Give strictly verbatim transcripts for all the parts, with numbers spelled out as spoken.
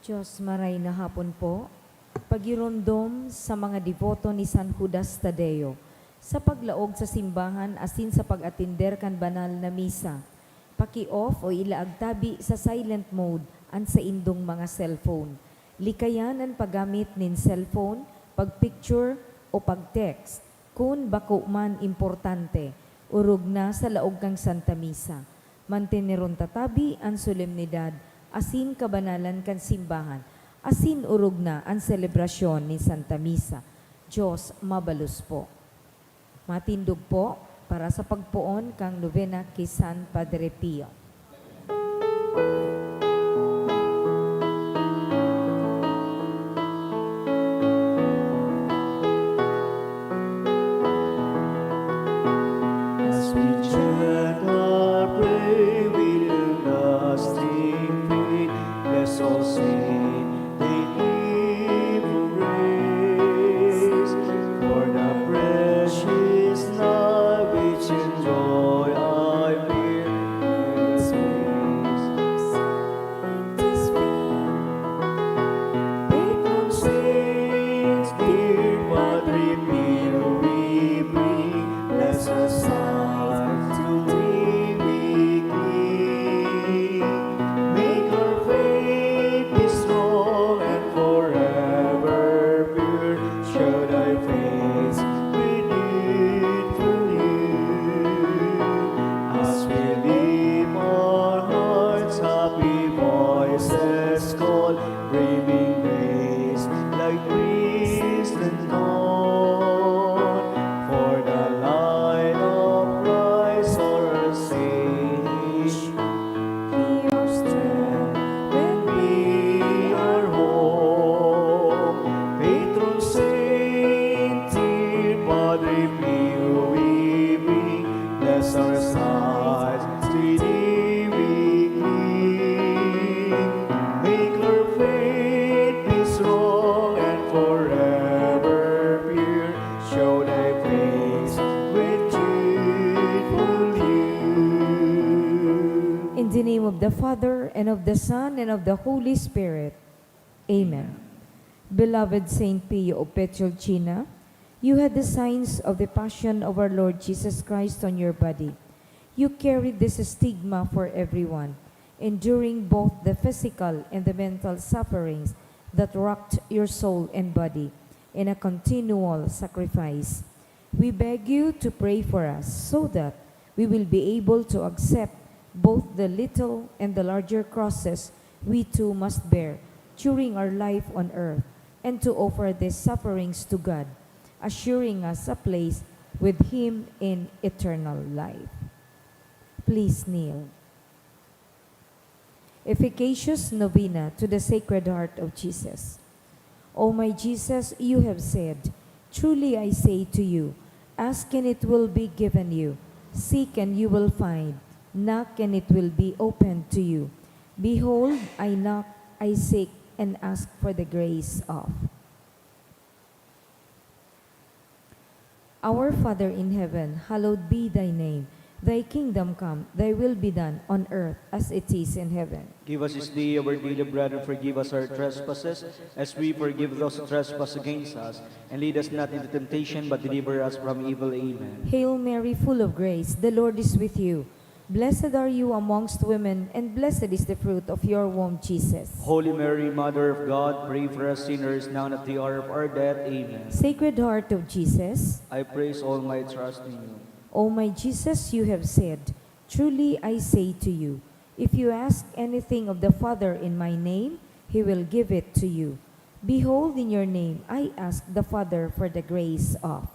Diyos, maray na hapon po. Pagiromdom sa mga deboto ni San Judas Tadeo sa paglaog sa simbahan asin sa pag-atender kan banal na misa. Paki-off o ilaag tabi sa silent mode an saindong mga cellphone. Likayan an paggamit nin cellphone, pag-picture, o pag-text. Kun bako man importante, orog na sa laog kan Santa Misa. Manteneron ta tabi an solemnidad asin kabanalan kan simbahan, asin orog na an selebrasyon nin Santa Misa. Diyos mabalos po. Matindog po para sa pagpoon kan nobena ki San Padre Pio. As we chant the pray with everlasting faith, bless all saints, they give praise. For the precious night which enjoy I bear in space. Patron saints, dear Padre Pio, we bring, bless us all, to thee we cling. Make our faith be strong and forever pure. Show thy face with grateful hue. As we lift our hearts, happy voices call, bringing praise like priestly dawn. For the light of Christ our Savior, be our strength and be our hope. Patron saint, dear Padre Pio, we bring, bless our sight, to thee we cling. Make our faith be strong and forever pure. Show thy face with grateful hue. In the name of the Father, and of the Son, and of the Holy Spirit. Amen. Beloved Saint Pio of Pietrelcina, you had the signs of the passion of our Lord Jesus Christ on your body. You carried this stigma for everyone, enduring both the physical and the mental sufferings that racked your soul and body in a continual sacrifice. We beg you to pray for us so that we will be able to accept both the little and the larger crosses we too must bear during our life on earth, and to offer these sufferings to God, assuring us a place with Him in eternal life. Please kneel. Efficacious Novena to the Sacred Heart of Jesus. O my Jesus, you have said, "Truly I say to you, ask and it will be given you, seek and you will find, knock and it will be opened to you. Behold, I knock, I seek, and ask for the grace of." Our Father in heaven, hallowed be thy name. Thy kingdom come, thy will be done on earth as it is in heaven. Give us this day our daily bread, and forgive us our trespasses, as we forgive those who trespass against us. And lead us not into temptation, but deliver us from evil. Amen. Hail Mary, full of grace, the Lord is with you. Blessed are you amongst women, and blessed is the fruit of your womb, Jesus. Holy Mary, Mother of God, pray for us sinners now and at the hour of our death. Amen. Sacred Heart of Jesus, I praise all my trust in you. O my Jesus, you have said, "Truly I say to you, if you ask anything of the Father in my name, he will give it to you. Behold, in your name I ask the Father for the grace of."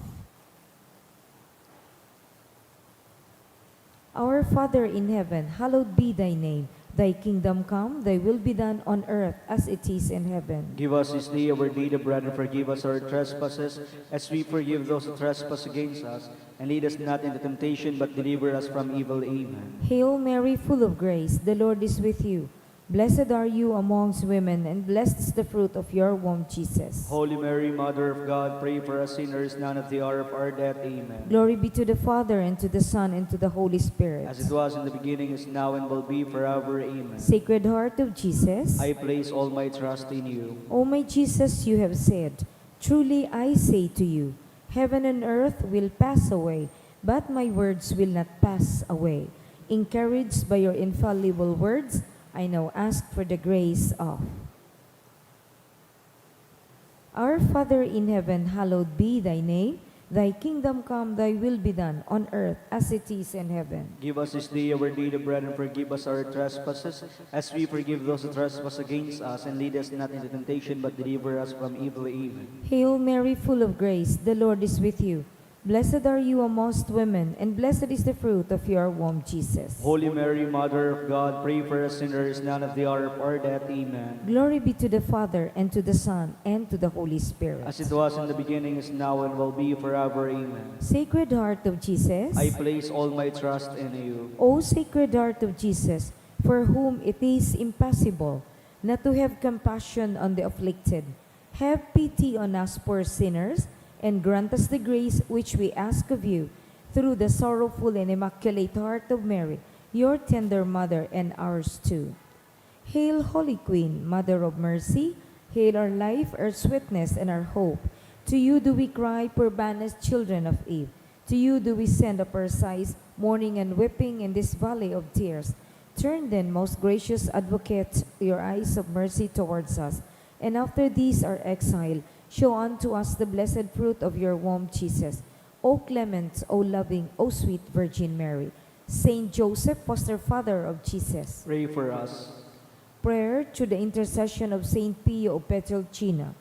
Our Father in heaven, hallowed be thy name. Thy kingdom come, thy will be done on earth as it is in heaven. Give us this day our daily bread, and forgive us our trespasses, as we forgive those who trespass against us. And lead us not into temptation, but deliver us from evil. Amen. Hail Mary, full of grace, the Lord is with you. Blessed are you amongst women, and blessed is the fruit of your womb, Jesus. Holy Mary, Mother of God, pray for us sinners, now and at the hour of our death. Amen. Glory be to the Father, and to the Son, and to the Holy Spirit. As it was in the beginning, is now, and will be forever. Amen. Sacred Heart of Jesus, I place all my trust in you. O my Jesus, you have said, "Truly I say to you, heaven and earth will pass away, but my words will not pass away." Encouraged by your infallible words, I now ask for the grace of Our Father in heaven, hallowed be thy name. Thy kingdom come, thy will be done, on earth as it is in heaven. Give us this day our daily bread, and forgive us our trespasses, as we forgive those who trespass against us, and lead us not into temptation, but deliver us from evil. Amen. Hail Mary, full of grace, the Lord is with you. Blessed are you amongst women, and blessed is the fruit of your womb, Jesus. Holy Mary, Mother of God, pray for us sinners, now and at the hour of our death. Amen. Glory be to the Father, and to the Son, and to the Holy Spirit. As it was in the beginning, is now, and will be forever. Amen. Sacred Heart of Jesus, I place all my trust in you. O Sacred Heart of Jesus, for whom it is impossible not to have compassion on the afflicted, have pity on us poor sinners, and grant us the grace which we ask of you, through the sorrowful and immaculate heart of Mary, your tender mother, and ours too. Hail, Holy Queen, Mother of Mercy, hail our life, our sweetness, and our hope. To you do we cry, poor banished children of Eve. To you do we send up our sighs, mourning and weeping in this valley of tears. Turn then, most gracious Advocate, your eyes of mercy towards us, and after this our exile, show unto us the blessed fruit of your womb, Jesus. O clement, O loving, O sweet Virgin Mary, Saint Joseph, foster father of Jesus. Pray for us. Prayer to the intercession of Saint Pio of Pietrelcina.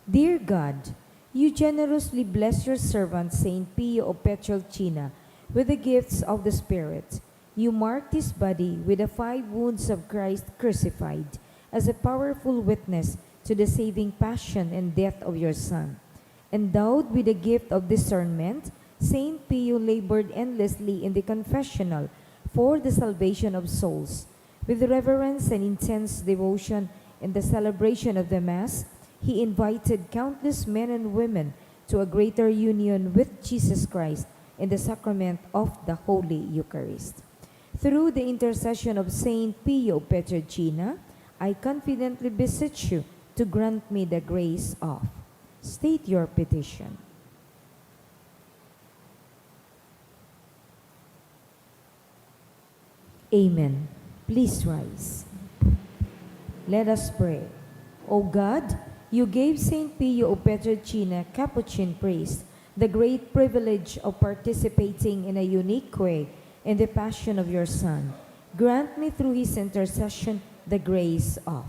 Dear God, you generously bless your servant Saint Pio of Pietrelcina with the gifts of the Spirit. You marked his body with the five wounds of Christ crucified as a powerful witness to the saving passion and death of your Son. Endowed with the gift of discernment, Saint Pio labored endlessly in the confessional for the salvation of souls. With reverence and intense devotion in the celebration of the Mass, he invited countless men and women to a greater union with Jesus Christ in the sacrament of the Holy Eucharist. Through the intercession of Saint Pio of Pietrelcina, I confidently beseech you to grant me the grace of. State your petition. Amen. Please rise. Let us pray. O God, you gave Saint Pio of Pietrelcina, Capuchin priest, the great privilege of participating in a unique way in the passion of your Son. Grant me through his intercession the grace of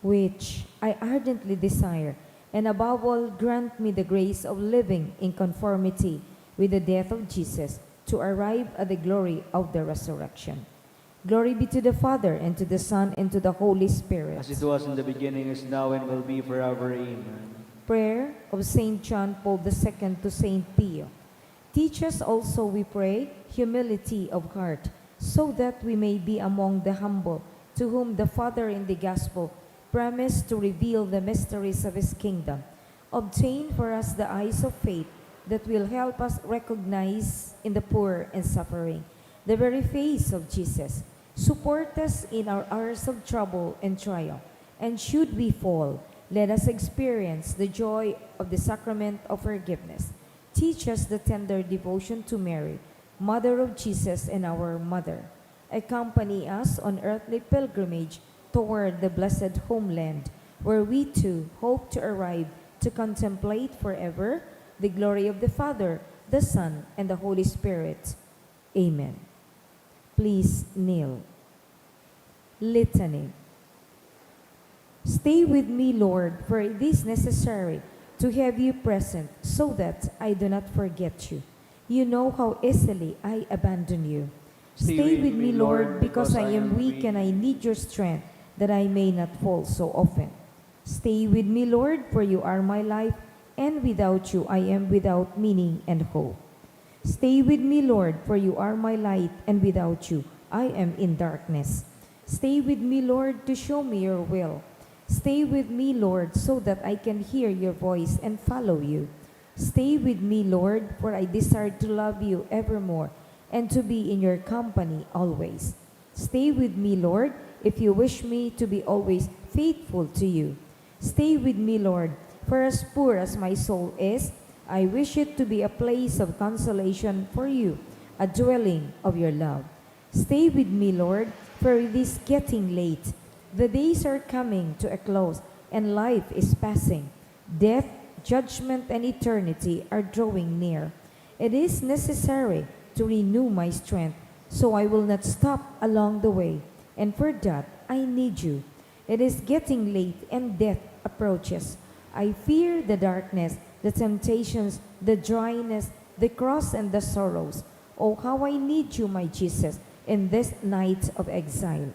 which I ardently desire, and above all, grant me the grace of living in conformity with the death of Jesus to arrive at the glory of the resurrection. Glory be to the Father, and to the Son, and to the Holy Spirit. As it was in the beginning, is now, and will be forever. Amen. Prayer of Saint John Paul the Second to Saint Pio. Teach us also, we pray, humility of heart, so that we may be among the humble, to whom the Father in the Gospel promised to reveal the mysteries of his kingdom. Obtain for us the eyes of faith that will help us recognize in the poor and suffering the very face of Jesus. Support us in our hours of trouble and trial, and should we fall, let us experience the joy of the sacrament of forgiveness. Teach us the tender devotion to Mary, Mother of Jesus and our Mother. Accompany us on earthly pilgrimage toward the blessed homeland, where we too hope to arrive to contemplate forever the glory of the Father, the Son, and the Holy Spirit. Amen. Please kneel. Litany. Stay with me, Lord, for it is necessary to have you present so that I do not forget you. You know how easily I abandon you. Stay with me, Lord, because I am weak and I need your strength that I may not fall so often. Stay with me, Lord, for you are my life, and without you I am without meaning and hope. Stay with me, Lord, for you are my light, and without you I am in darkness. Stay with me, Lord, to show me your will. Stay with me, Lord, so that I can hear your voice and follow you. Stay with me, Lord, for I desire to love you evermore and to be in your company always. Stay with me, Lord, if you wish me to be always faithful to you. Stay with me, Lord, for as poor as my soul is, I wish it to be a place of consolation for you, a dwelling of your love. Stay with me, Lord, for it is getting late. The days are coming to a close, and life is passing. Death, judgment, and eternity are drawing near. It is necessary to renew my strength, so I will not stop along the way, and for that I need you. It is getting late, and death approaches. I fear the darkness, the temptations, the dryness, the cross, and the sorrows. Oh, how I need you, my Jesus, in this night of exile.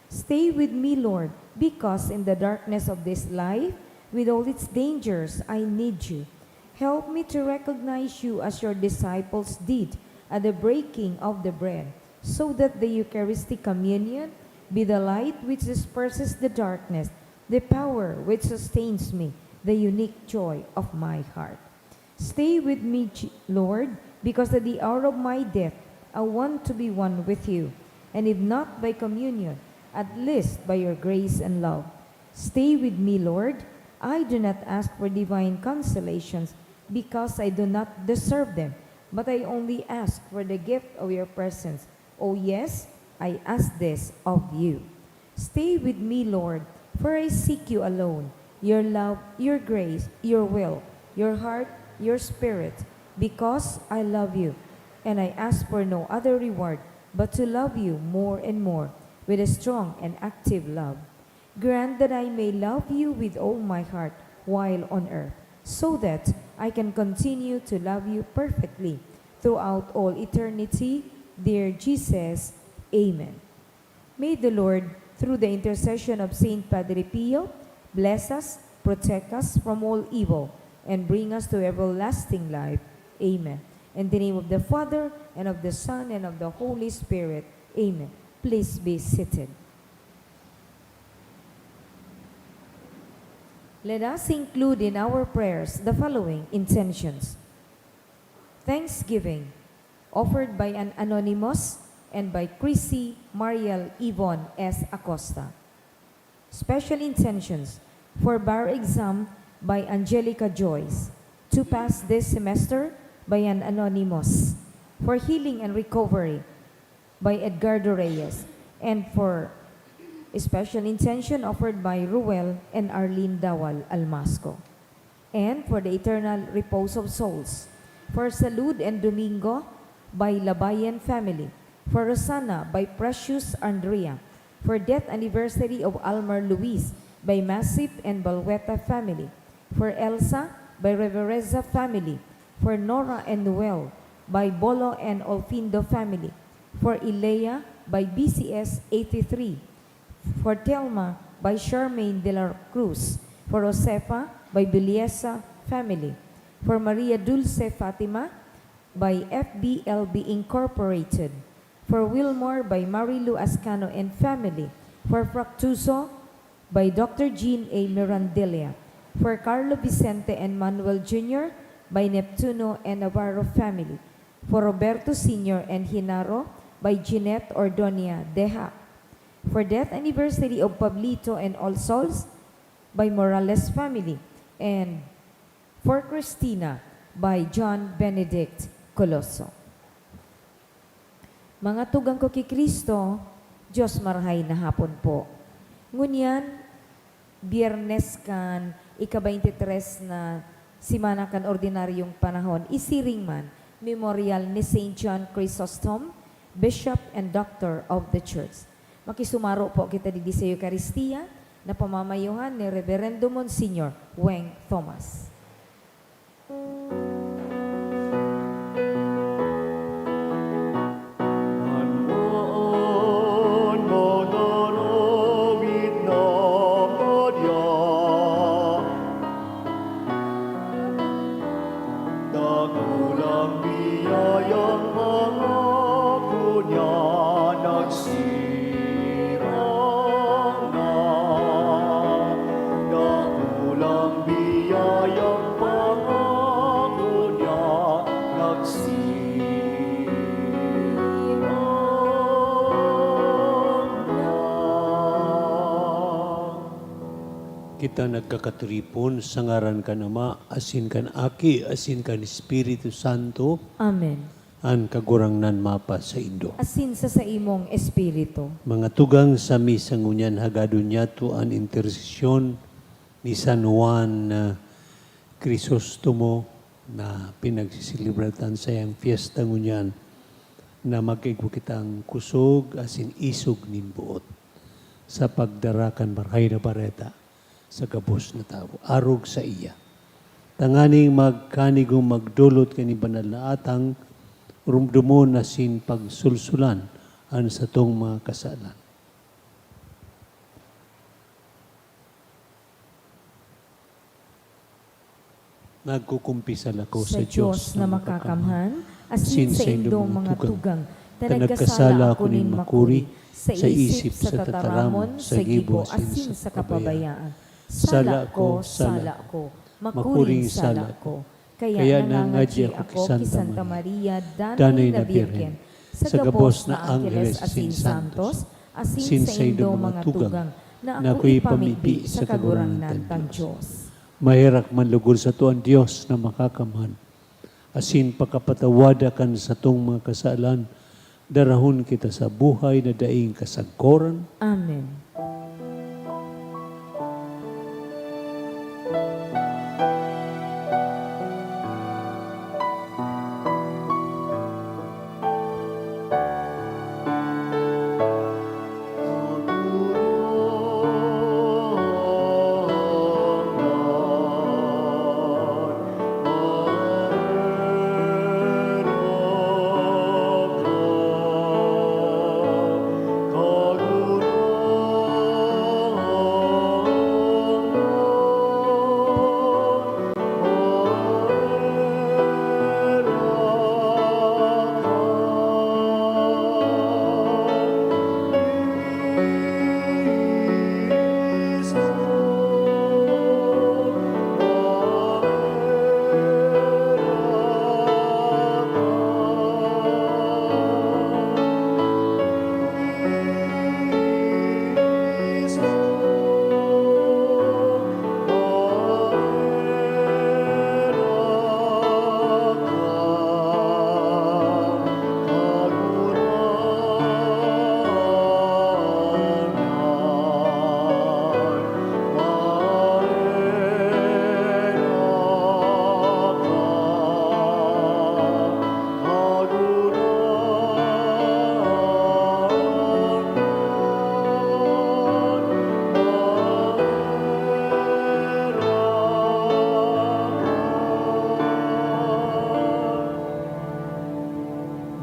Stay with me, Lord, because in the darkness of this life, with all its dangers, I need you. Help me to recognize you as your disciples did at the breaking of the bread, so that the Eucharistic communion be the light which disperses the darkness, the power which sustains me, the unique joy of my heart. Stay with me, J-, Lord, because at the hour of my death, I want to be one with you, and if not by communion, at least by your grace and love. Stay with me, Lord. I do not ask for divine consolations because I do not deserve them, but I only ask for the gift of your presence. Oh yes, I ask this of you. Stay with me, Lord, for I seek you alone. Your love, your grace, your will, your heart, your spirit, because I love you, and I ask for no other reward but to love you more and more with a strong and active love. Grant that I may love you with all my heart while on earth, so that I can continue to love you perfectly throughout all eternity. Dear Jesus, amen. May the Lord, through the intercession of Saint Padre Pio, bless us, protect us from all evil, and bring us to everlasting life. Amen. In the name of the Father, and of the Son, and of the Holy Spirit. Amen. Please be seated. Let us include in our prayers the following intentions. Thanksgiving, offered by an anonymous and by Chrissy Mariel Yvonne S. Acosta. Special intentions for bar exam by Angelica Joyce, to pass this semester by an anonymous, for healing and recovery by Edgardo Reyes, and for special intention offered by Ruel and Arlene Dawal Almasco, and for the eternal repose of souls, for Salud and Domingo by Labayan family, for Rosana by Precious Andrea, for death anniversary of Almar Luis by Masip and Balweta family, for Elsa by Revereza family, for Nora and Noel by Bolo and Olfindo family, for Ilea by B C S eighty-three, for Telma by Charmaine de la Cruz, for Josefa by Biliesa family, for Maria Dulce Fatima by F B L B Incorporated, for Wilmore by Marilu Ascano and family, for Fractuso by Doctor Jean A. Mirandilla, for Carlo Vicente and Manuel Junior by Neptuno and Navarro family, for Roberto Senior and Genaro by Jeanette Ordonia Deha, for death anniversary of Pablito and All Souls by Morales family, and for Christina by John Benedict Coloso. Mga tugang ko ki Cristo, Dios marahay na hapon po. Ngunyan, Biyernes kan ika-baynte tres na semana kan ordinaryong panahon, isiring man, Memorial ni Saint John Chrysostom, Bishop and Doctor of the Church. Makisumaro po kita digdi sa Eukaristia na pamamayuhan ni Reverendo Monsignor Weng Thomas. Kita nagkakatiripon sa ngaran kan Ama, asin kan Aki, asin kan Espiritu Santo. Amen. An Kagurangnan mapasaindo. Asin sa saimong espiritu. Mga tugang, sa misa ngunyan hagadon niyato an intersesyon ni San Juan, ah, Crisostomo na pinagsiselebratan sa iyang fiesta ngunyan, na mag-igwa kitang kusog asin isog nin boot sa pagdara kan Marahay na Bareta sa gabos na tawo, arog saiya, tanganing magkanigong magdolot kan banal na atang, rumdomon asin pagsulsulan an satong mga kasalan. Nagkukumpisal ako sa Dios na makakamhan, asin saindong mga tugang, ta nagkasala ako nin makuri, sa isip, sa tataramon, sa gibo, asin sa kapabayaan. Sala ko, sala ko, makuring sala ko. Kaya nangangadyi ako ki Santa Maria, danay na Birhen, sa gabos na angheles asin santos, asin saindong mga tugang, na ako ipamibi sa Kagurangnan tang Dios. Maherak man logod sato an Dios na makakamhan, asin pakapatawada kan satong mga kasalan, darahon kita sa buhay na daing kasagkoran. Amen.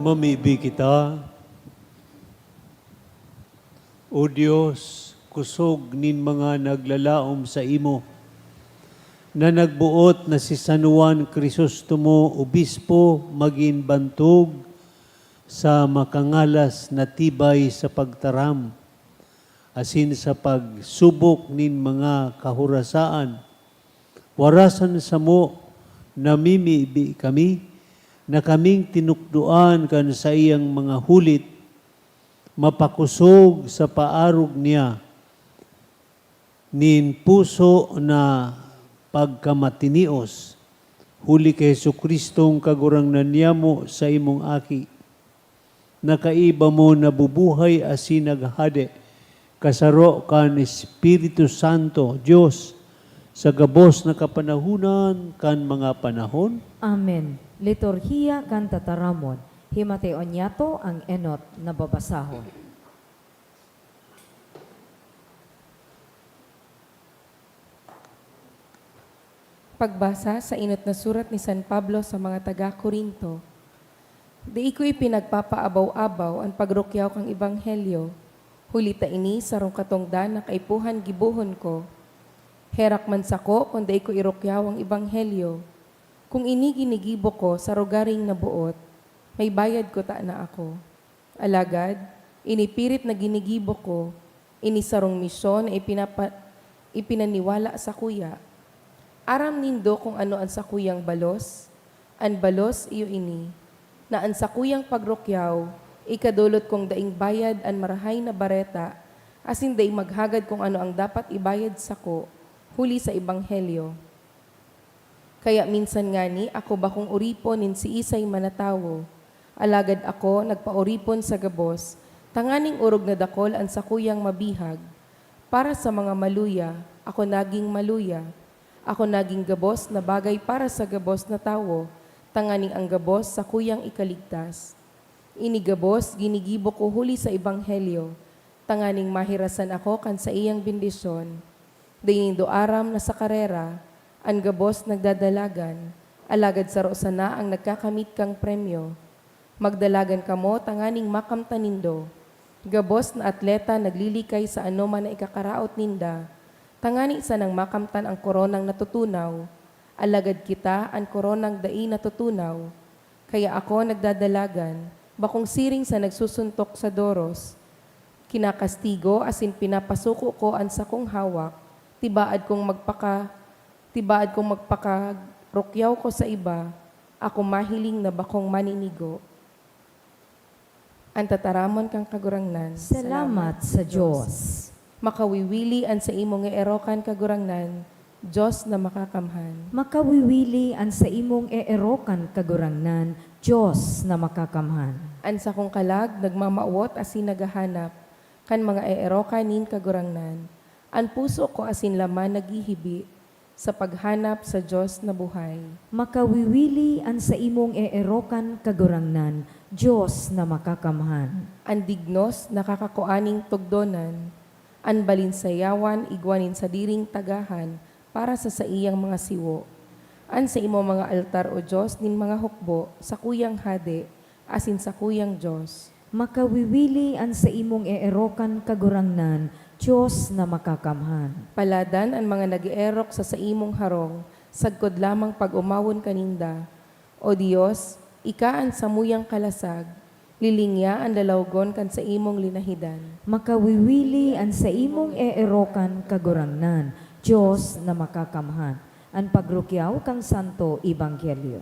Mamibi kita. O Dios, kusog nin mga naglalaom saimo, na nagboot na si San Juan Crisostomo, obispo, magin bantog sa makangalas na tibay sa pagtaram asin sa pagsubok nin mga kahorasaan. Warasan samo, namimibi kami na kaming tinukdoan kan saiyang mga hulit, mapakosog sa paarog niya nin puso na pagkamatinios, huli ki Jesu-Cristong Kagurangnan niyamo, saimong Aki, na kaiba mo nabubuhay asin naghahade, kasaro kan Espiritu Santo, Dios, sa gabos na kapanahonan kan mga panahon. Amen. Liturhiya kan Tataramon. Himateon niyato ang enot na babasahon. Pagbasa sa enot na surat ni San Pablo sa mga taga-Corinto. Dai ko ipinagpapaabaw-abaw an pagrukyaw kan ebanghelyo, huli ta ini sarong katongdan na kaipuhan gibohon ko. Herak man sako kun dai ko irukyaw an ebanghelyo. Kun ini ginigibo ko sa rogaring na boot, may bayad kutana ako. Alagad, ini pirit na ginigibo ko, ini sarong misyon na ipinapa-, ipinaniwala sakuya. Aram nindo kun ano an sakuyang balos? An balos iyo ini, na an sakuyang pagrukyaw, ikadolot kong daing bayad an Marahay na Bareta, asin dai maghagad kun ano ang dapat ibayad sako, Huli sa Ebanghelyo. Kaya minsan ngani ako bakong oripon nin siisay man na tawo, alagad ako nagpaoripon sa gabos, tanganing orog na dakol an sakuyang mabihag. Para sa mga maluya, ako naging maluya. Ako naging gabos na bagay para sa gabos na tawo, tanganing ang gabos sakuyang ikaligtas. Ini gabos ginigibo ko huli sa Ebanghelyo, tanganing mahirasan ako kan saiyang bendisyon. Dai nindo aram na sa karera, an gabos nagdadalagan, alagad saro sana ang nagkakamit kan premyo. Magdalagan kamo tanganing makamtan nindo. Gabos na atleta naglilikay sa anoman na ikakaraot ninda, tangani sanang makamtan an koronang natutunaw. Alagad kita, an koronang dai natutunaw. Kaya ako nagdadalagan, bakong siring sa nagsusuntok sa doros. Kinakastigo asin pinapasuko ko an sakong hawak, tibaad kong magpaka-, tibaad kong magpakarukyaw ko sa iba, ako mahiling na bakong maninigo. An tataramon kan Kagurangnan. Salamat sa Dios. Makawiwili an saimong eerokan, Kagurangnan, Dios na makakamhan. Makawiwili an saimong eerokan, Kagurangnan, Dios na makakamhan. An sakong kalag nagmamawot asin naghahanap kan mga eerokan nin Kagurangnan. An puso ko asin laman naghihibi sa paghanap sa Dios na buhay. Makawiwili an saimong eerokan, Kagurangnan, Dios na makakamhan. An dignos nakakakua nin tugdonan, an balinsayawan igwa nin sadiring tagahan para sa saiyang mga siwo. An saimong mga altar, O Dios, nin mga hukbo, sakuyang hade, asin sakuyang Dios. Makawiwili an saimong eerokan, Kagurangnan, Dios na makakamhan. Paladan an mga nag-eerok sa saimong harong, sagkod lamang pag-omawon ka ninda. O Dios, ika an samuyang kalasag, lilingya an lalawgon kan saimong linahidan. Makawiwili an saimong eerokan, Kagurangnan, Dios na makakamhan. An pagrukyaw kan Santo Ebanghelyo.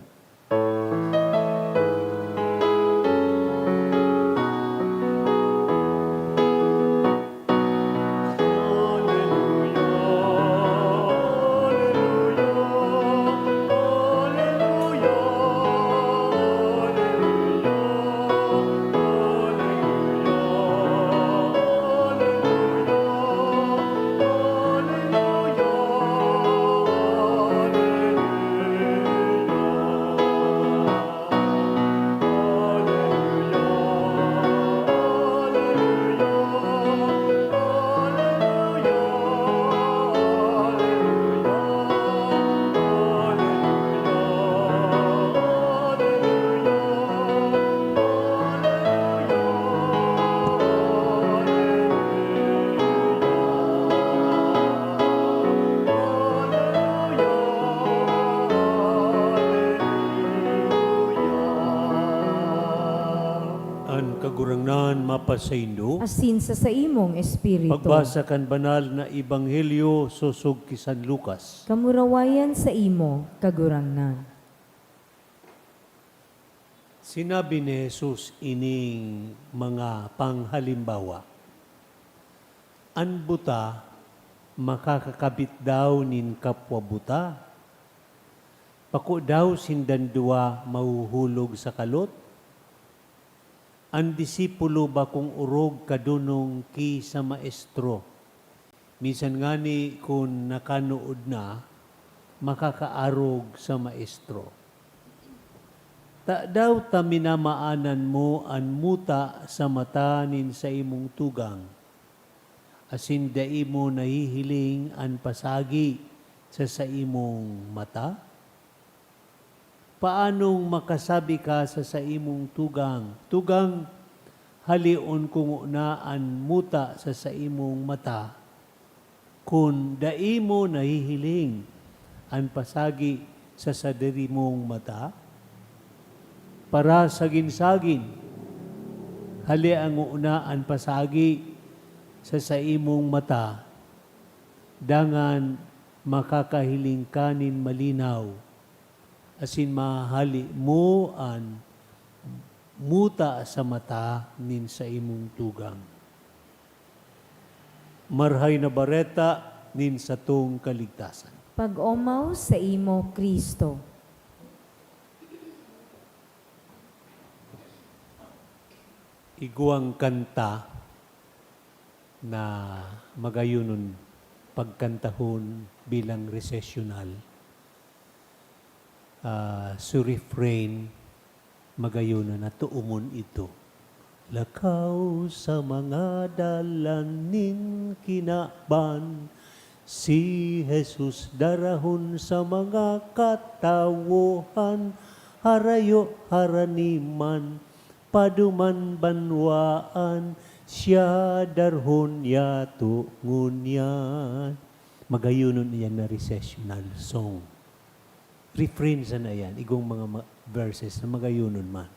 An Kagurangnan mapasaindo. Asin sa saimong espiritu. Pagbasa kan Banal na Ebanghelyo sosog ki San Lucas. Kamurawayan saimo, Kagurangnan. Sinabi ni Jesus ining mga panghalimbawa, "An buta makakakabit daw nin kapwa buta? Pako daw sindan duwa mahuhulog sa kalot? An disipulo bakong orog kadonong ki sa maestro. Minsan ngani, kun nakanood na, makakaarog sa maestro. Tadaw ta minamaanan mo an muta sa mata nin saimong tugang, asin dai mo nahihiling an pasagi sa saimong mata? Paanong makasabi ka sa saimong tugang, 'Tugang, haleon ko ngona an muta sa saimong mata,' kun dai mo nahihiling an pasagi sa sadiri mong mata? Parasagin-sagin, halea ngona an pasagi sa saimong mata, dangan makakahiling ka nin malinaw, asin mahahale mo an muta sa mata nin saimong tugang." Marahay na Bareta nin satong kaligtasan. Pag-omaw saimo, Cristo. Igwang kanta na magayonon pagkantahon bilang recessional. Ah, su refrain, magayonon na toomon ito. Lakaw sa mga dalan nin kinaban, si Jesus darahon sa mga katawohan, harayo harani man, paduman banwaan, siya darhon yato ngunyan. Magayonon iyan na recessional song. Refrain sana iyan, igong mga ma-, verses na magayonon man.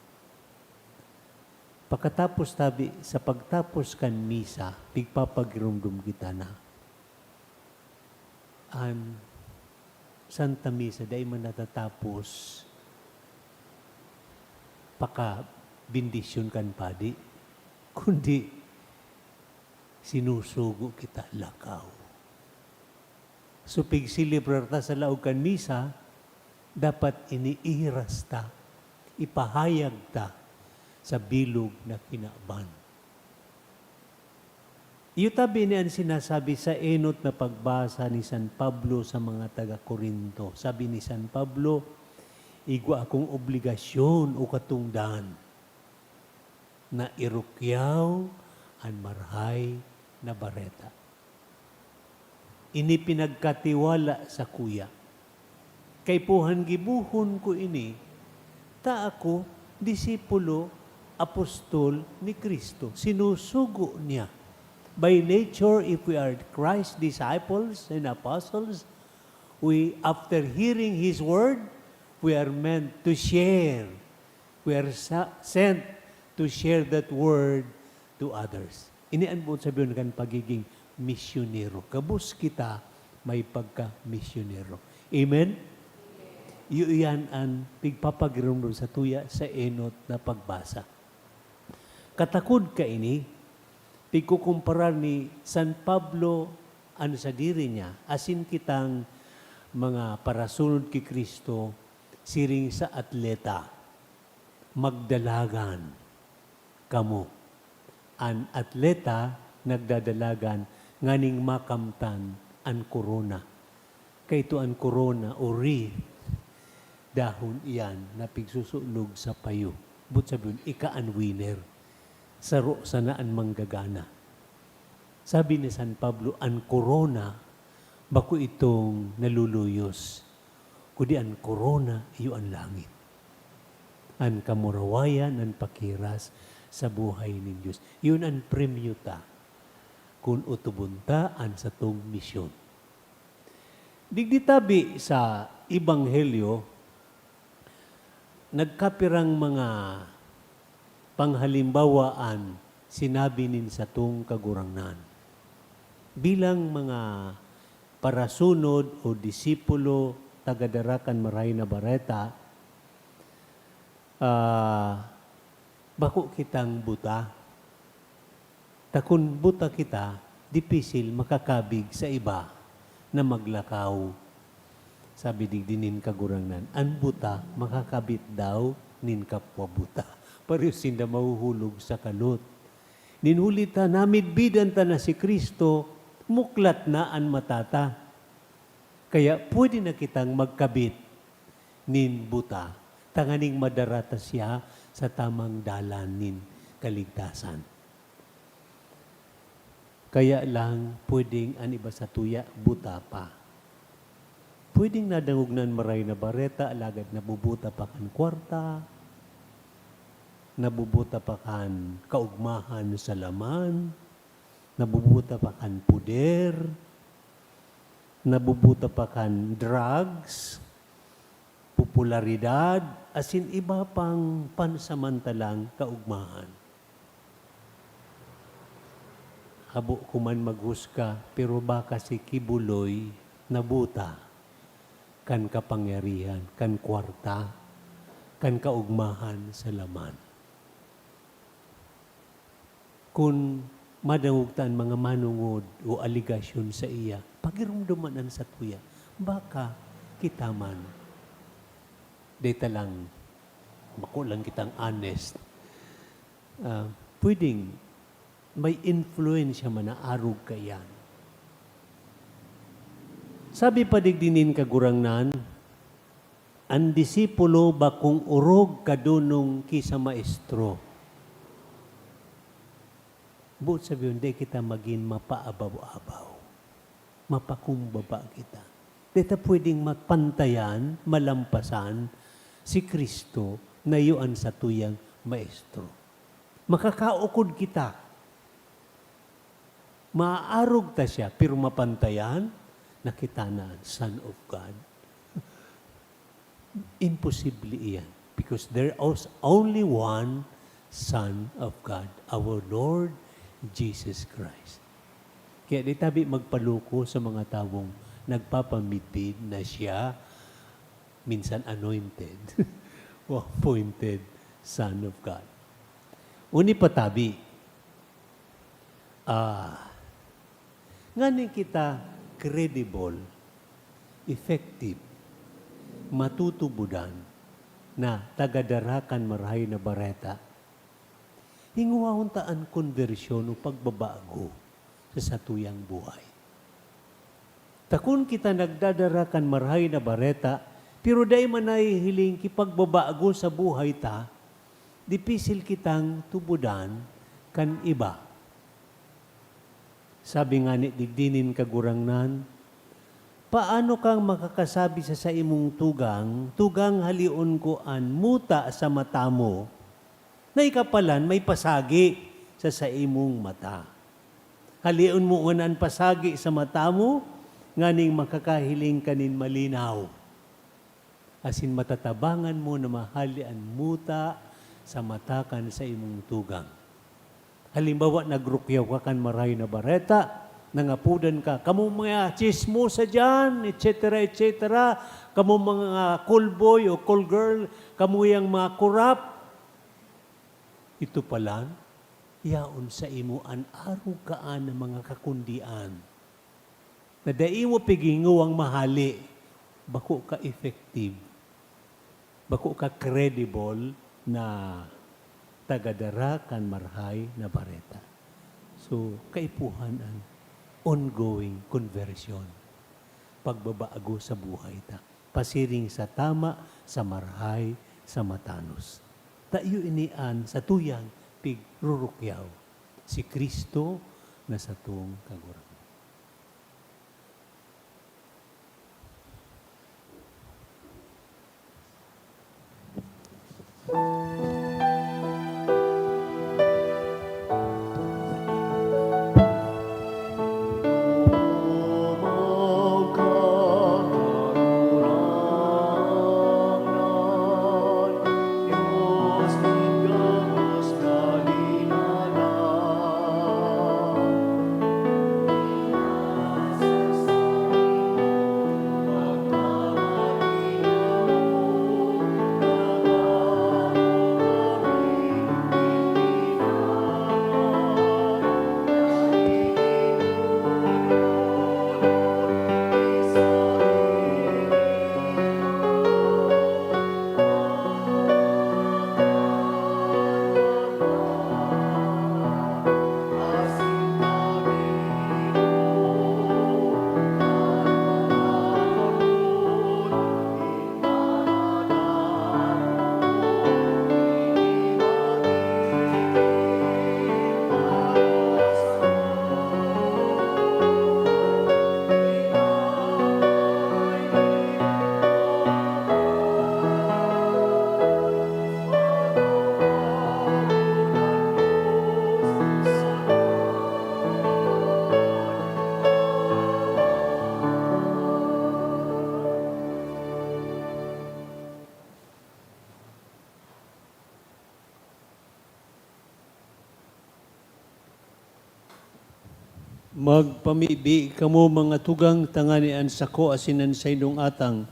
Pakatapos tabi, sa pagtapos kan misa, pigpapagiromdom kita na an Santa Misa dai man natatapos pakabendisyon kan padi, kundi sinusugo kita lakaw. So, pigselebrar ta sa laog kan misa, dapat ini ihiras ta, ipahayag ta sa bilog na kinaban. Iyo tabi ini an sinasabi sa enot na pagbasa ni San Pablo sa mga taga Corinto. Sabi ni San Pablo, "Igwa akong obligasyon o katongdan na irukyaw an Marahay na Bareta. Ini pinagkatiwala sakuya. Kaipuhan gibohon ko ini, ta ako disipulo, apostol ni Cristo, sinusugo niya." By nature, if we are Christ's disciples and apostles, we, after hearing His word, we are meant to share. We are sa-, sent to share that word to others. Ini an boot sabihon kan pagiging misyonero. Gabos kita may pagka-misyonero. Amen? Iyo iyan an pigpapagiromdom satuya sa enot na pagbasa. Katakod kaini, pigkukumparar ni San Pablo an sadiri niya asin kitang mga parasunod ki Cristo siring sa atleta. Magdalagan kamo. An atleta nagdadalagan nganing makamtan an korona. Kaito an korona o wreath, dahon iyan na pigsusulog sa payo. Boot sabihon, ika an winner. Saro sana an manggagana. Sabi ni San Pablo, an korona bako itong naluluyos, kundi an korona iyo an langit. An kamurawayan, an pakiras sa buhay nin Dios. Iyon an premyo ta kun otobon ta an satong misyon. Digdi tabi sa Ebanghelyo, nagkapirang mga panghalimbawa an sinabi nin satong Kagurangnan. Bilang mga parasunod o disipulo, tagadara kan Marahay na Bareta, ah, bako kitang buta. Ta kun buta kita, dipisil makakabig sa iba na maglakaw. Sabi digdi nin Kagurangnan, an buta makakabit daw nin kapwa buta. Pareho sinda mahuhulog sa kalot. Nin huli ta namidbidan ta na si Cristo, muklat na an mata ta. Kaya pwede na kitang magkabit nin buta, tanganing madara ta siya sa tamang dalan nin kaligtasan. Kaya lang, pwedeng an iba satuya buta pa. Pwedeng nadangog na an Marahay na Bareta, alagad nabubuta pa kan kwarta, nabubuta pa kan kaugmahan sa laman, nabubuta pa kan poder, nabubuta pa kan drugs, popularidad, asin iba pang pansamantalang kaugmahan. Habo ko man maghusga, pero baka si Kibuloy nabuta kan kapangyarihan, kan kwarta, kan kaugmahan sa laman. Kun madangog ta an mga manongod o alegasyon saiya, Pagiromdoman an satuya. Baka kita man, deta lang, bako lang kitang honest, ah, pwedeng may influensya man na arog kaiyan. Sabi pa digdi nin Kagurangnan, "An disipulo bakong orog kadonong ki sa maestro." Boot sabihon, di kita magin mapaabaw-abaw. Mapakumbaba kita. Di ta pwedeng mapantayan, malampasan si Cristo na iyo an satuyang Maestro. Makakaukod kita. Maaarog ta siya, pero mapantayan na kita na Son of God. Imposible iyan. Because there is only one Son of God, our Lord Jesus Christ. Kaya di tabi magpaloko sa mga tawong nagpapamidbid na siya minsan anointed o appointed Son of God. Uni pa tabi, ah, nganing kita credible, effective, matutubodan na tagadara kan Marahay na Bareta, hingowahon ta an konbersyon o pagbabago sa satuyang buhay. Ta kun kita nagdadara kan Marahay na Bareta, pero dai man nahihiling ki pagbabago sa buhay ta, dipisil kitang tubodan kan iba. Sabi ngani digdi nin Kagurangnan, "Paano kang makakasabi sa saimong tugang, 'Tugang, haleon ko an muta sa mata mo,' na ika palan may pasagi sa saimong mata? Haleon mo ngunyan an pasagi sa mata mo, nganing makakahiling ka nin malinaw." Asin matatabangan mo na mahale an muta sa mata kan saimong tugang. Halimbawa, nagrukyaw ka kan Marahay na Bareta, nangapodan ka, "Kamong mga tsismosa diyan, et cetera, et cetera, kamong mga call boy o call girl, kamo yang mga korap." Ito palan, yaon saimo an arog kaan na mga kakundian. Na dai mo pigingowang mahale, bako ka effective, bako ka credible na tagadara kan Marahay na Bareta. So, kaipuhan an ongoing conversion, pagbabago sa buhay ta, pasiring sa tama, sa marahay, sa matanos. Ta iyo ini an satuyang pigrurukyaw, si Cristo na satong Kagurangnan. Magpamibi kamo, mga tugang, tangani an sako asin an saindong atang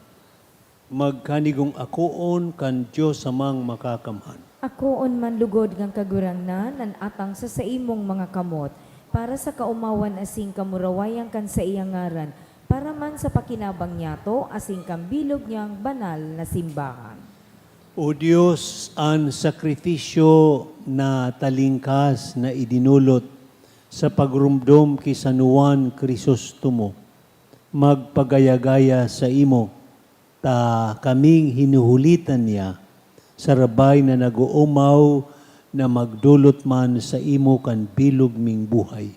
magkanigong akoon kan Dios Amang Makakamhan. Akoon man lugod kan Kagurangnan an atang sa saimong mga kamot, para sa kaomawan asin kamurawayan kan saiyang ngaran, para man sa pakinabang niyato asin kan bilog niyang banal na simbahan. O Dios, an sakripisyo na talingkas na idinolot sa pagromdom ki San Juan Crisostomo magpagaya-gaya saimo, ta kaming hinuhulitan niya, sarabay na nag-oomaw na magdolot man saimo kan bilog ming buhay.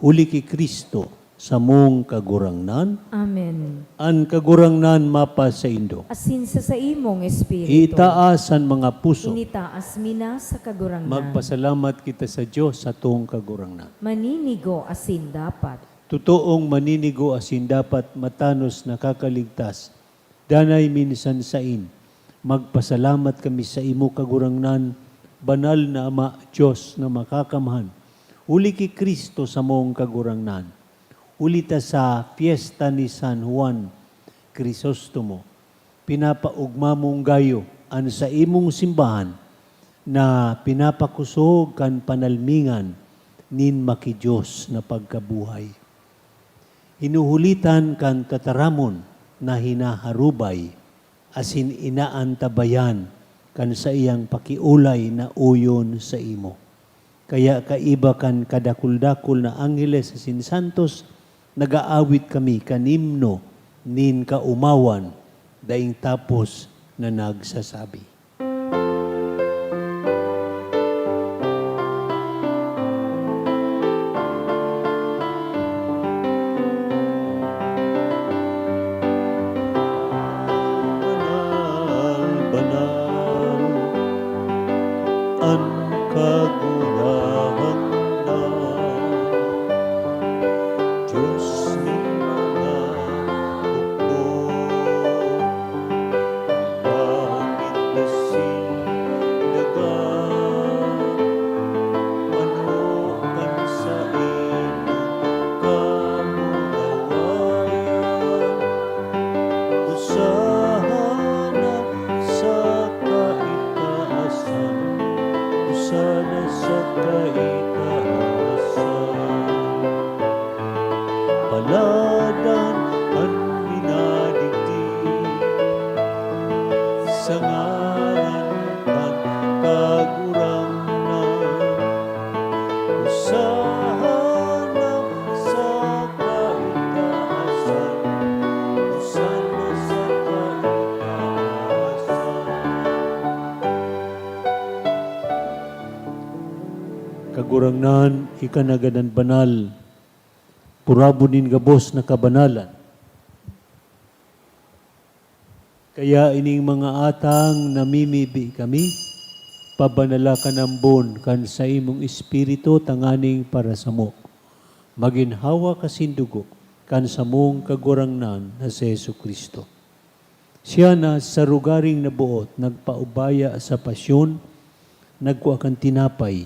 Huli ki Cristo, samong Kagurangnan. Amen. An Kagurangnan mapasaindo. Asin sa saimong espiritu. Itaas an mga puso. Initaas mi na sa Kagurangnan. Magpasalamat kita sa Dios, satong Kagurangnan. Maninigo asin dapat. Totoong maninigo asin dapat, matanos, nakakaligtas, danay minsan sain. Magpasalamat kami saimo, Kagurangnan, banal na Ama, Dios na makakamhan, huli ki Cristo, samong Kagurangnan. Huli ta sa pyesta ni San Juan Crisostomo, pinapaogma mong gayo an saimong simbahan na pinapakosog kan panalmingan nin maki-Dios na pagkabuhay. Hinuhulitan kan tataramon na hinaharubay asin inaantabayan kan saiyang pakiolay na oyon saimo. Kaya kaiba kan kadakul-dakul na angheles asin santos, nag-aawit kami kan himno nin kaomawan, daing tapos na nagsasabi. Banal, banal an Kagurangnan, Dios nin mga hukbo. Langit asin daga, manok kan saimong kamurawayan. Hosana sa kaitaasan, Hosana sa kaitaasan. Paladan an minadigdi sa ngaran kan Kagurangnan. Hosana sa kaitaasan, Hosana sa kaitaasan. Kagurangnan, ika na gadan banal. Purabo nin gabos na kabanalan. Kaya ining mga atang namimibi kami, pabanala kan ambon kan saimong Espiritu tanganing parasamo, magin hawak asin dugo kan samong Kagurangnan na si Jesu-Cristo. Siya na sa rogaring naboot nagpaubaya sa pasyon, nagkua kan tinapay,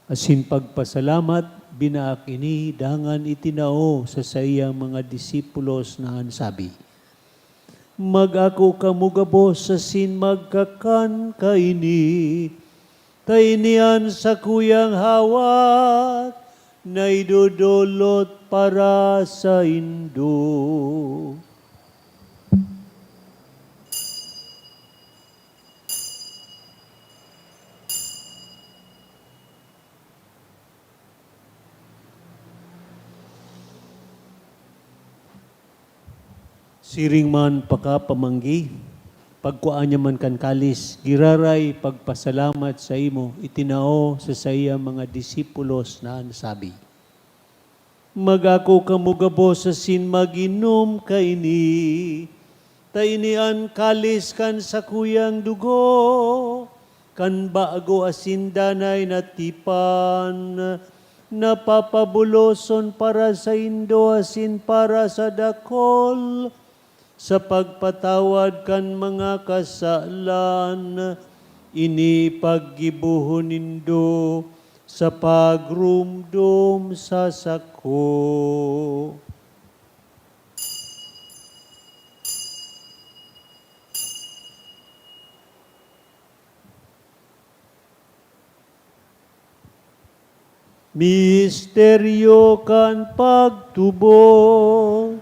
asin pagpasalamat, binaak ini dangan itinao sa saiyang mga disipulos na an sabi, "Mag-ako kamo gabos asin magkakan kaini, ta ini an sakuyang hawak na idodolot para saindo." Siring man pakapamanggi, pagkua niya man kan kalis, giraray pagpasalamat saimo, itinao sa saiyang mga disipulos na an sabi, "Mag-ako kamo gabos asin mag-inom kaini, ta ini an kalis kan sakuyang dugo kan bago asin danay na tipan, na papabuloson para saindo asin para sa dakul, sa pagpatawad kan mga kasalan. Ini paggibohon nindo sa pagromdom sa sako." Misteryo kan pagtubod.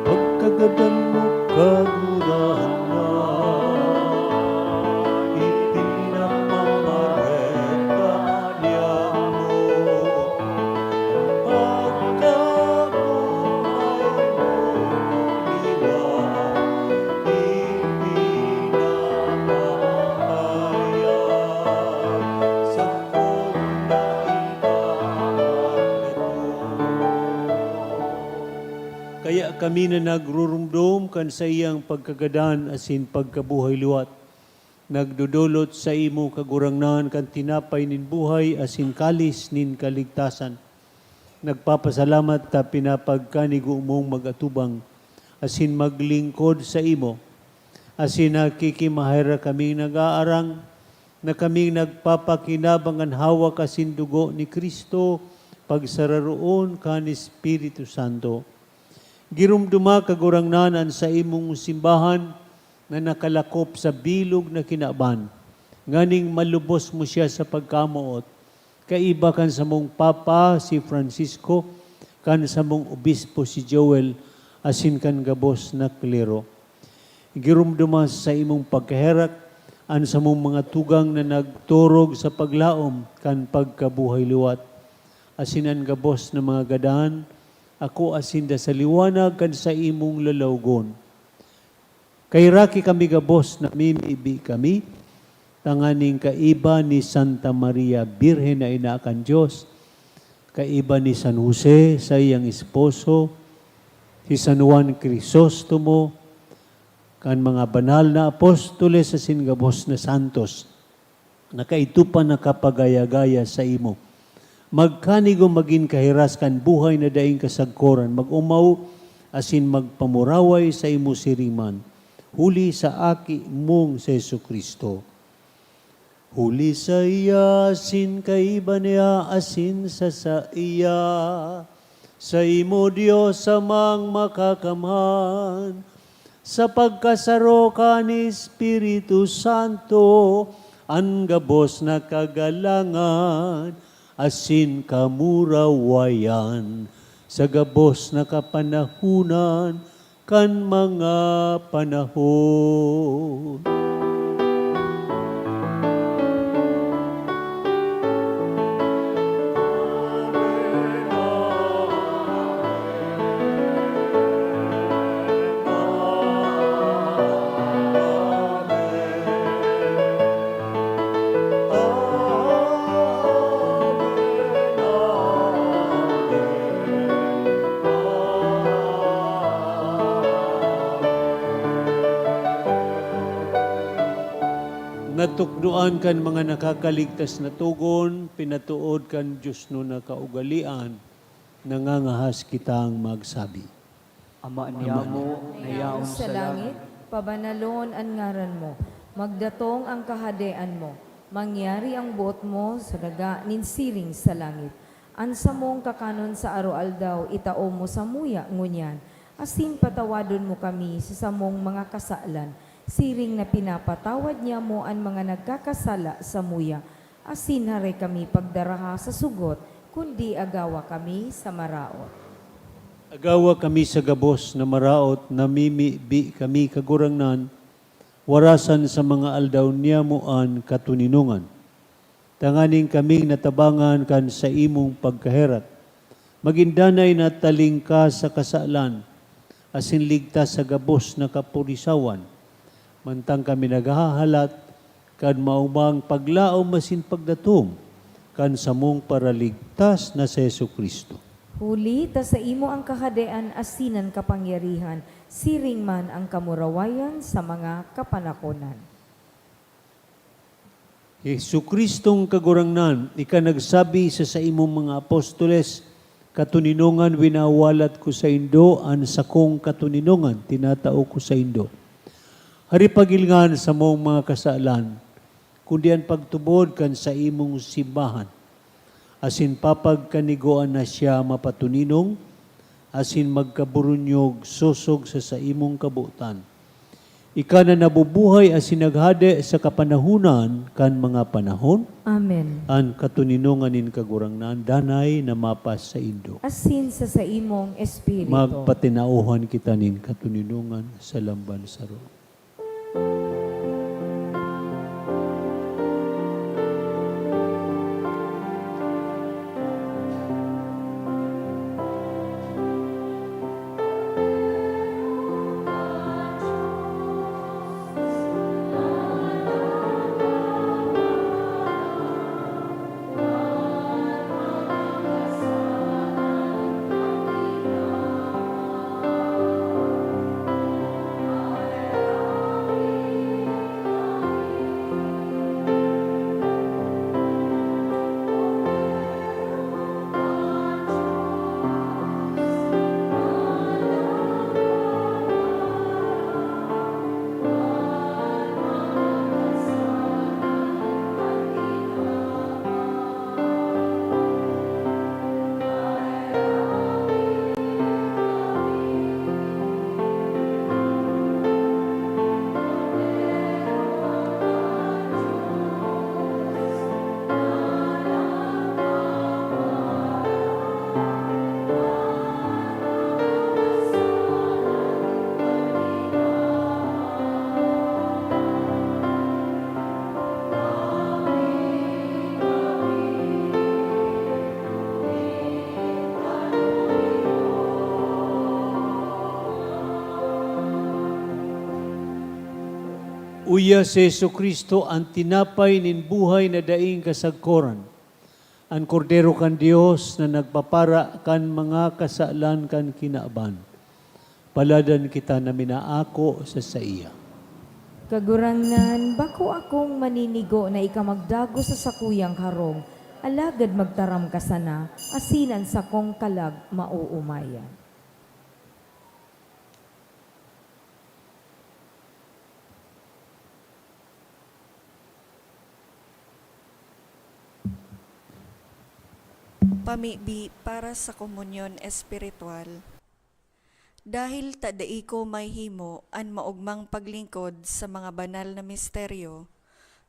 Pagkagadan mo, Kagurangnan, ipinamamareta niamo. Pagkabuhay mo, liwat, ipinapahayag sa pugna itan. Kaya kami na nagrurumdom kan saiyang pagkagadan asin pagkabuhay liwat, nagdodolot saimo, Kagurangnan, kan tinapay nin buhay asin kalis nin kaligtasan. Nagpapasalamat ta pinapagkanigo mong mag-atubang asin maglingkod saimo, asin nakikimaherak kaming nag-aarang na kaming nagpapakinabang an hawak asin dugo ni Cristo pagsararoon kan Espiritu Santo. Giromdoma, Kagurangnan, an saimong simbahan na nakalakop sa bilog na kinaban, nganing malubos mo siya sa pagkamoot, kaiba kan samong Papa, si Francisco, kan samong Obispo, si Joel, asin kan gabos na klero. Giromdoma sa saimong pagkaherak an samong mga tugang na nagturog sa paglaom kan pagkabuhay liwat, asin an gabos na mga gadan, akoa sinda sa liwanag kan saimong lalawgon. Kaheraki kami gabos, namimibi kami, tanganing kaiba ni Santa Maria Birhen na ina kan Dios, kaiba ni San Jose, saiyang esposo, si San Juan Crisostomo, kan mga banal na apostoles asin gabos na santos, na kaidto pa nakapagaya-gaya saimo. Magkanigo magin kahiras kan buhay na daing kasagkoran, mag-omaw asin magpamuraway saimo siring man, huli sa Aki mong si Jesu-Cristo. Huli saiya, asin kaiba niya, asin sa saiya, saimo, Dios Amang Makakamhan, sa pagkasaro kan Espiritu Santo, an gabos na kagalangan asin kamurawayan sa gabos na kapanahonan kan mga panahon. Natukdoan kan mga nakakaligtas na togon, pinatood kan diosnon na kaugalean, nangangahas kitang magsabi. Ama niamo na yaon sa langit, pabanalon an ngaran mo. Magdatong an kahadean mo. Mangyari an boot mo sa daga nin siring sa langit. An samong kakanon sa aroaldaw itao mo samuya ngunyan, asin patawadon mo kami sa samong mga kasalan, siring na pinapatawad niamo an mga nagkakasala samuya. Asin haray kami pagdaraha sa sugot, kundi agawa kami sa maraot. Agawa kami sa gabos na maraot, namimibi kami, Kagurangnan, warasan sa mga aldaw niamo an katoninongan, tanganing kaming natabangan kan saimong pagkaherak, magin danay na talingkas sa kasalan, asin ligtas sa gabos na kapurisawan, mantang kami naghahalat kan maomang paglaom asin pagdatong kan samong Paraligtas na si Jesu-Cristo. Huli ta saimo an kahadean asin an kapangyarihan, siring man an kamurawayan sa mga kapanahonan. Jesu-Cristong Kagurangnan, ika nagsabi sa saimong mga apostoles, "Katoninongan winawalat ko saindo an sakong katoninongan tinatao ko saindo." Hari pagilngan samong mga kasalan, kundi an pagtubod kan saimong simbahan. Asin papagkanigoan na siya mapatoninong, asin magkaburunyog sosog sa saimong kabotan. Ika na nabubuhay asin naghade sa kapanahonan kan mga panahon. Amen. An katoninongan nin Kagurangnan danay na mapasaindo. Asin sa saimong espiritu. Magpatinauhan kita nin katoninongan sa lamban saro. Uya si Jesu-Cristo, an tinapay nin buhay na daing kasagkoran, an Kordero kan Dios na nagpapara kan mga kasalan kan kinaban. Paladan kita na minaako sa saiya. Kagurangnan, bako akong maninigo na ika magdagos sa sakuyang harong, alagad magtaram ka sana, asin an sakong kalag maoomayan. Pamibi para sa komunyon espiritual. Dahil ta dai ko mahimo an maogmang paglingkod sa mga banal na misteryo,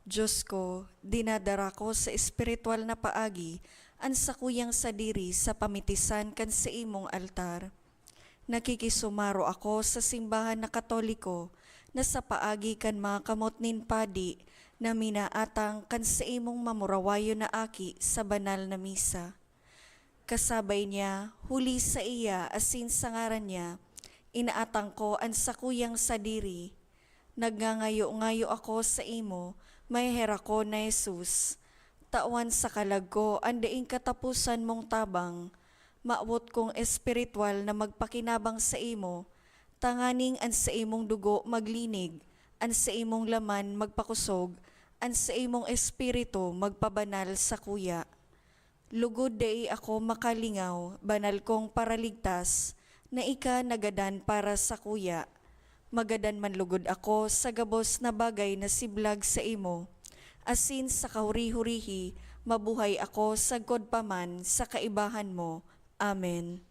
Dios ko, dinadara ko sa espiritual na paagi an sakuyang sadiri sa pamitisan kan saimong altar. Nakikisumaro ako sa simbahan na Katoliko na sa paagi kan mga kamot nin padi na minaatang kan saimong mamurawayon na aki sa banal na misa. Kasabay niya, huli saiya asin sa ngaran niya, inaatang ko an sakuyang sadiri. Nagngangayo-ngayo ako saimo, maheherak ko na Jesus. Tawan sa kalag ko an daing kataposan mong tabang. Mawot kong espirituwal na magpakinabang saimo, tanganing an saimong dugo maglinig, an saimong laman magpakosog, an saimong espiritu magpabanal sakuya. Lugod dai ako makalingaw, banal kong Paraligtas, na ika nagadan para sakuya. Magadan man lugod ako sa gabos na bagay na siblag saimo, asin sa kahuri-hurihi mabuhay ako sagkod pa man sa kaibahan mo. Amen.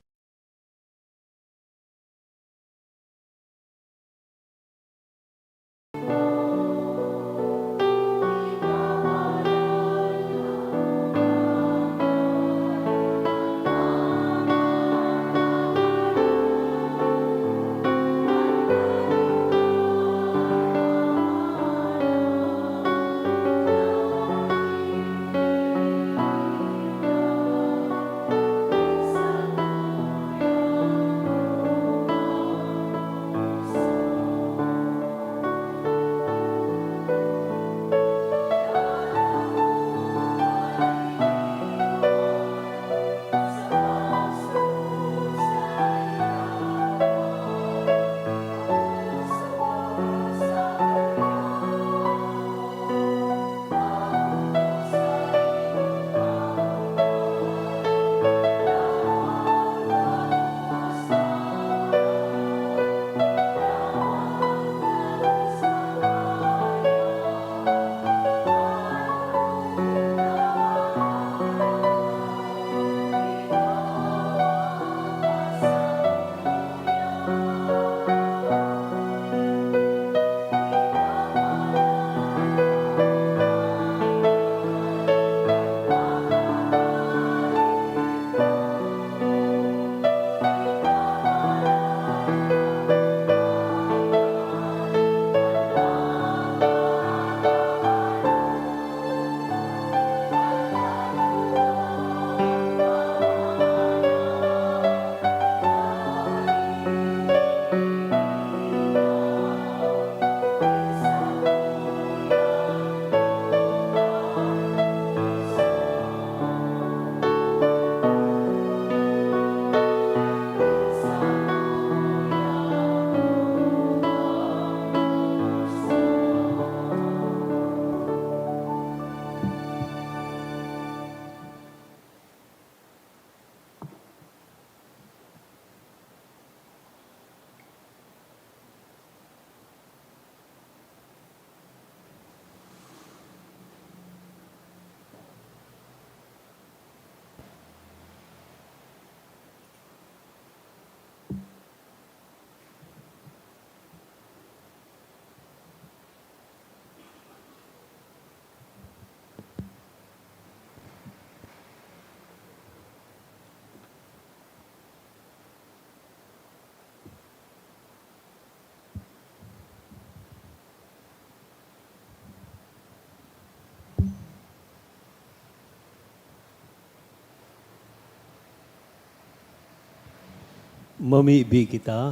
Mamibi kita.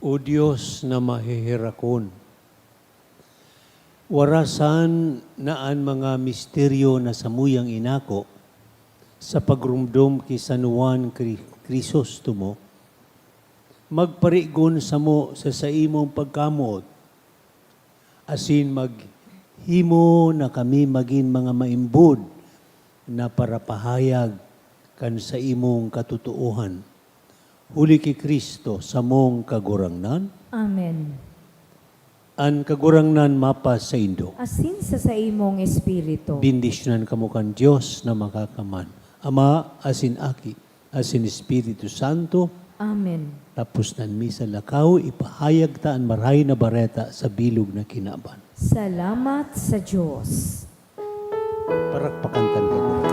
O Dios na maheherakon, warasan na an mga misteryo na samuyang inako sa pagromdom ki San Juan Cri-, Crisostomo, magparigon samo sa saimong pagkamoot, asin maghimo na kami magin mga maimbod na parapahayag kan saimong katotoohan. Huli ki Cristo, samong Kagurangnan. Amen. An Kagurangnan mapasaindo. Asin sa saimong espiritu. Bendisyonan kamo kan Dios na Makakaman, Ama, asin Aki, asin Espiritu Santo. Amen. Tapos nan misa, lakaw, ipahayag ta an Marahay na Bareta sa bilog na kinaban. Salamat sa Dios. Parakpakan kan Kagurangnan.